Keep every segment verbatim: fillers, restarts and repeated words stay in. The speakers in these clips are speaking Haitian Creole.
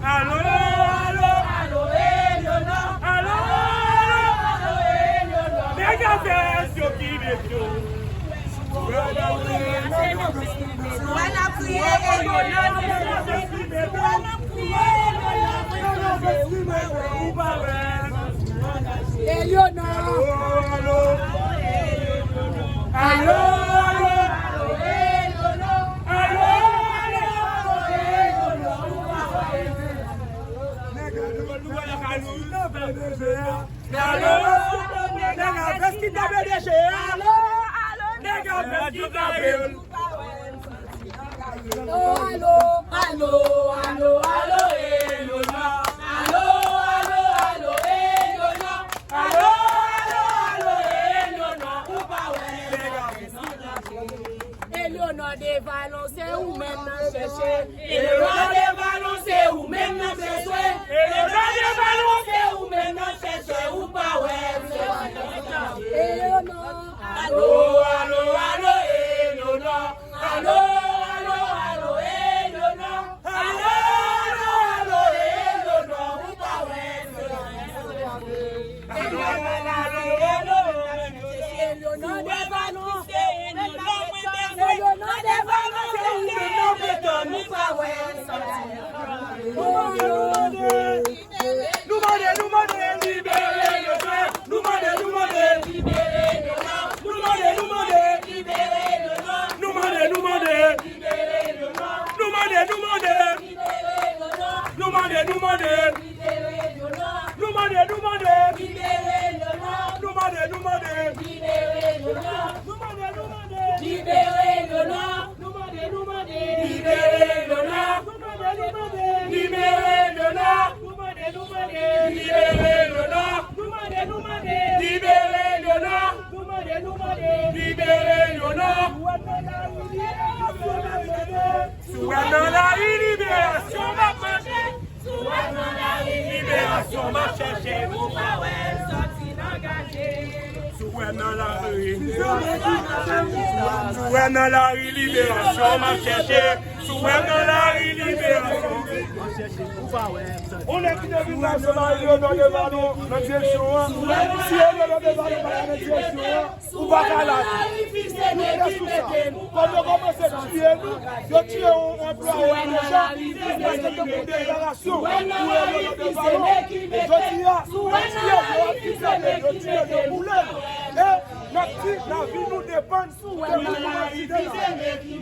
Alo, alo, alo, Eleonò. Alo, alo, alo, Eleonò. Nèg a fè yo ki met yo. Wè n ap kriye Eleonò. Wè n ap kriye Eleonò. Eleonò. Alo, alo, alo, alo, Eleonò. Alo, alo, alo, Eleonò. Nèg a vès kidnape D G a. Nèg a vès kidnape. Alo, alo, alo, alo, Eleonò. Alo, alo, alo, Eleonò. Alo, alo, alo, Eleonò. Ou pa wè nèg a vès kidnape. Eleonò Devalon, se ou menm n ap chèche. Eleonò Devalon, se ou menm n ap bezwen. Eleonò Devalon, se ou menm n ap chèche. Ou pa wè, se ou menm n ap chèche. Eleonò. Alo, alo, alo, Eleonò. Alo, alo, alo, Eleonò. Alo, alo, alo, Eleonò. Ou pa wè, se ou menm n ap chèche. Nou mande, nou mande, libere Eleonò. Nou mande, nou mande, libere Eleonò. Nou mande, nou mande, libere Eleonò. Nou mande, nou mande, libere Eleonò. Nou mande, nou mande, libere Eleonò. Nou mande, nou mande. Nou mande, nou mande. Libere Eleonò. Nou mande, nou mande. Libere Eleonò. Nou mande, nou mande. Libere Eleonò. Nou mande, nou mande. Libere Eleonò. Nou mande, nou mande. Libere Eleonò. Nou mande, nou mande. Libere Eleonò. Nou mande, nou mande. Libere Eleonò. Nou mande, nou mande. Libere Eleonò. Sou wè nan lari, liberasyon n ap mande. Sou wè nan lari, liberasyon n ap mande. Sou wè nan lari, liberasyon m ap chèche. Ou pa wè l sòti nan gade. Sou wè nan lari. Sou wè nan lari, liberasyon m ap chèche. Sou wè nan lari, liberasyon. Ou nèg ki te vin la, se pa Eleonò Devalon nan direksyon an. Si Eleonò Devalon pa nan direksyon an, ou pa ka la. Nou klè sou sa. Kòm yo kòmanse tiye nou, yo tiye yon anplwaye deja, paske te pou deklarasyon pou Eleonò Devalon. E jodi a, yo tiye, yo akize l, yo tiye, yo boule l. E n ap di, lavi nou depann sou moun nou wè site la.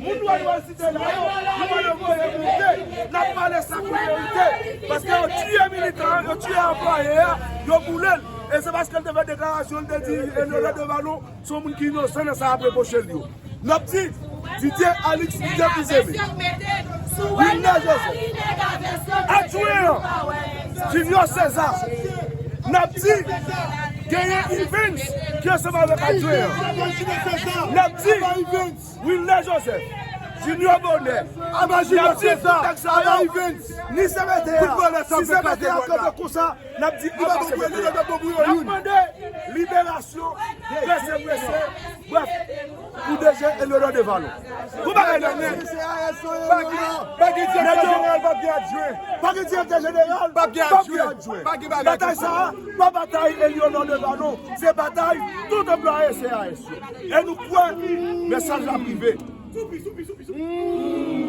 Moun nou wè site la yo, nou pa voye monte. N ap pale sa ki verite. Paske yo tiye militan an, yo tiye anplwaye a, yo boule l. E se paske l te fè deklarasyon, l te di Eleonò Devalon se yon moun ki inosan nan sa y ap repwoche l yo. N ap di, Didier Alix, Didier Fils-Aimé, Wilner Joseph, adjwen an, Junior César. N ap di, genyen Evens ki ansanm avèk adjwen an. N ap di, Wilner Joseph, Junior Bonheur. N ap di, tout nèg sa yo, ni C P T A, si C P T A kanpe konsa, n ap di, n ap pase kote a. N ap mande liberasyon, prese, prese, brèf, pou D G Eleonò Devalon. Pou bagay nan men. Pa gen, pa gen direktè jeneral, p ap gen adjwen. Pa gen direktè jeneral, p ap gen adjwen. Batay sa a, pa batay Eleonò Devalon, se batay tout anplwaye C A S yo. E nou kwè mesaj la ap rive. N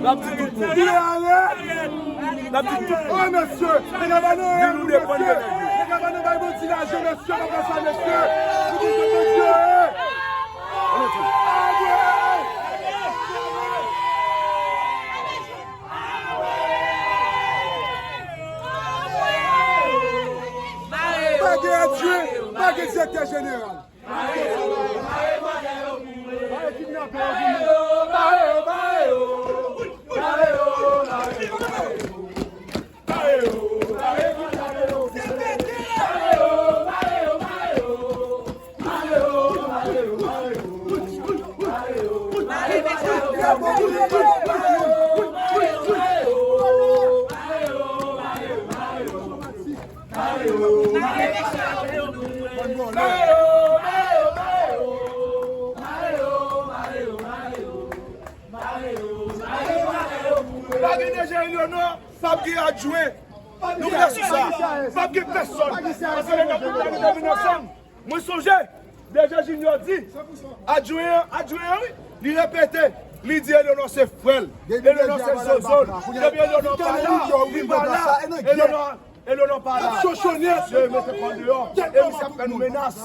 ap di tout moun. N ap di tout moun. Oh, mesye, nèg a ba nou anyen, mesye. Nèg a ba nou bay bandi lajan, mesye, pa fè sa, mesye. Pou tout moun, mesye. Pa gen adjwen, pa gen direktè jeneral. Pa gen D G Eleonò, p ap gen adjwen. Nou klè sou sa. P ap gen pèsonn. Paske lè n ap vin la, nou te vin ansanm. Mwen sonje, D G Junior di, adjwen an, adjwen an, wi, li repete, li di Eleanor se frè l. Eleanor se zozo l. Depi Eleanor pa la, li pa la. Eleanor, Eleanor pa la. Misye mete kò l deyò. E misye ap fè nou menas.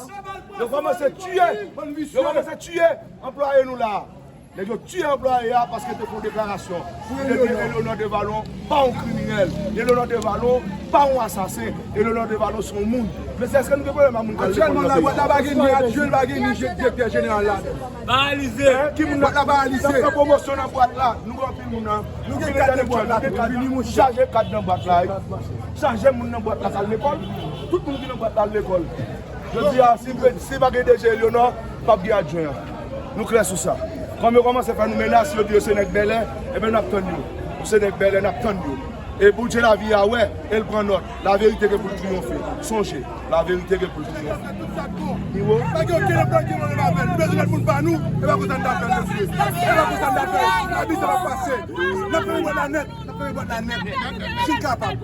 Yo kòmanse tiye. Yo kòmanse tiye anplwaye nou la. Nèg yo tiye anplwaye a paske te fè yon deklarasyon. Li te di Eleanor Devalon pa yon kriminèl. Eleanor Devalon pa yon asasen. Eleanor Devalon se yon moun. Mesye, èske nou gen pwoblèm ak moun k al lekòl nan peyi a? Aktyèlman la, bwat la pa gen ni adjwen, pa gen ni direktè jeneral ladan. Paralize. Ki moun bwat la paralize? N ap pran pwomosyon nan bwat la. Nou gen anpil moun nan. Nou gen kat nan bwat la. Nou gen kat, nou chaje kat nan bwat la, wi. Chaje moun nan bwat la k al lekòl. Tout moun ki nan bwat la al lekòl. Jodi a, si, si pa gen D G Eleanor, p ap gen adjwen an. Nou klè sou sa. Kòm yo kòmanse fè nou menas, yo di yo se nèg bèlè, ebyen n ap tann yo. Yo se nèg bèlè, n ap tann yo. E Bondye lavi a wè, e l pran nòt. Laverite gen pou l triyonfe. Sonje, laverite gen pou l triyonfe. Niwo. Pa gen okenn anplwaye ki gen pwoblèm avè l. Nou bezwen mèt moun pa nou, e pa konsa n ta fè l, mesye. E pa konsa n ta fè l. Abi sa p ap pase. N ap fè yon bwat la nèt. N ap fè yon bwat la nèt. Si l kapab.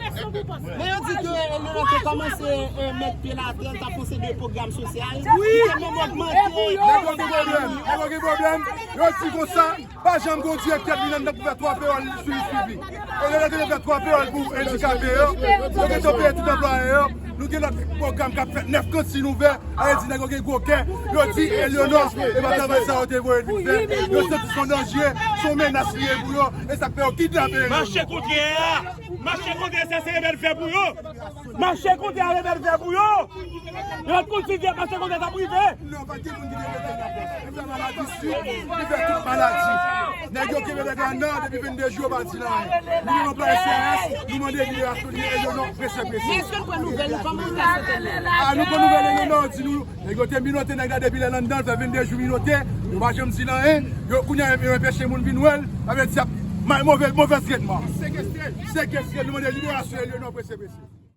Men yo di ke Eleanor te kòmanse, eh, met pye l atè, l t ap posede pwogram sosyal. Wi. Li te menm ogmante. Nèg yo gen pwoblèm. Nèg yo gen pwoblèm. Yo di konsa, pa janm gen yon direktè ki vin anndan pou fè twa peyòl sou L S P P. Eleanor te fè twa peyòl pou andikape yo. Yo gentan peye tout anplwaye yo. Nou gen lòt pwogram k ap fèt, nèf kantin ouvè. Sa vle di nèg yo gen gwo kè. Yo di Eleanor, e pa travay sa yo te voye l vin fè. Yo santi se yon danje, se yon menas li ye pou yo. E sa k fè yo kidnape Eleanor. Mache kontrè a! Mache kontrè sa se rebèl fè pou yo! Mache kontrè a rebèl fè pou yo! Lòt moun si vye mache kontrè sa prive! Non, pa gen moun ki te mete nan pòs. Li fè maladi sik, li fè tout maladi. Nèg yo kenbe nèg la nan depi vennde jou yo pa di l anyen. Nou menm anplwaye C R S, nou mande liberasyon li, Eleanor prese prese. Men èske nou pran nouvèl nou kòman nou ka sante l? A, nou pran nouvèl Eleanor, di nou, nèg yo te minote nèg la depi lè l anndan, l fè vennde jou minote, yo pa janm di l anyen. Yo, kounye a, yo anpeche moun vin wè l, sa vle di ap may move, movèz tretman. Sekestre l, nou mande liberasyon Eleanor prese prese.